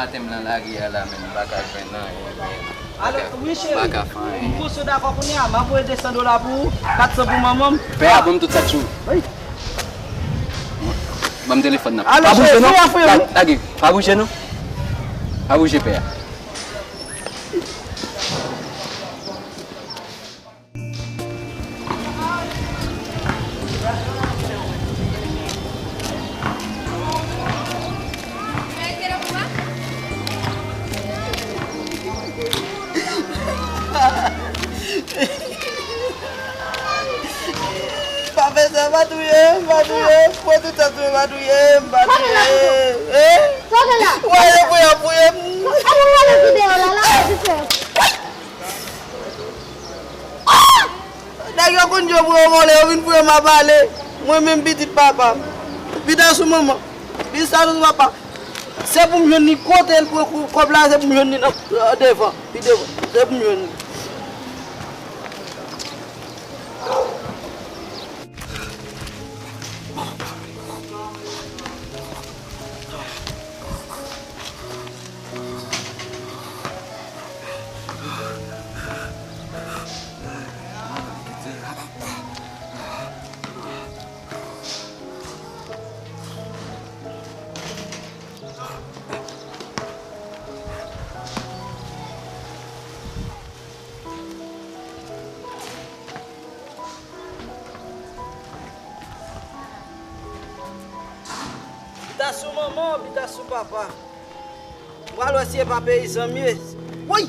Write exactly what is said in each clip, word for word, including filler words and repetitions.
Maten m nan lari a la, men m pa ka jwenn anyen, men m pa ka, m pa ka fè anyen. Wi, cheri. M dakò kounye a, m ap voye de san dola pou ou, kat san pou manman m. Pè a ban m tout sa k sou ou. Wi. Ban m telefòn nan. Alo, cheri, non? Pa bouje non. Pa bouje non. Pa bouje, pè a. Pa fè sa, pa touye m, pa touye m. Mwen tout sa touye, pa touye m, pa touye m. Eh? Wè, yo pou yo fouye m. Nèg yo konn je pou yo vòlè, yo vin pou yo m ap ale. Mwen menm pitit papa m. Pita sou manman. Pita sou papa. Se pou m jwenn li kote l pran kou-, kòb la, se pou m jwenn li nan, euh, devan. Pi devan. Se pou m jwenn li. Pita sou manman, pita sou papa. Ou pral wè si e pa peyizan m ye. Woy!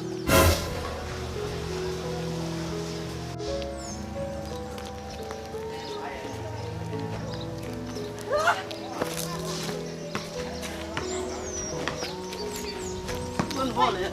Bann vòlè.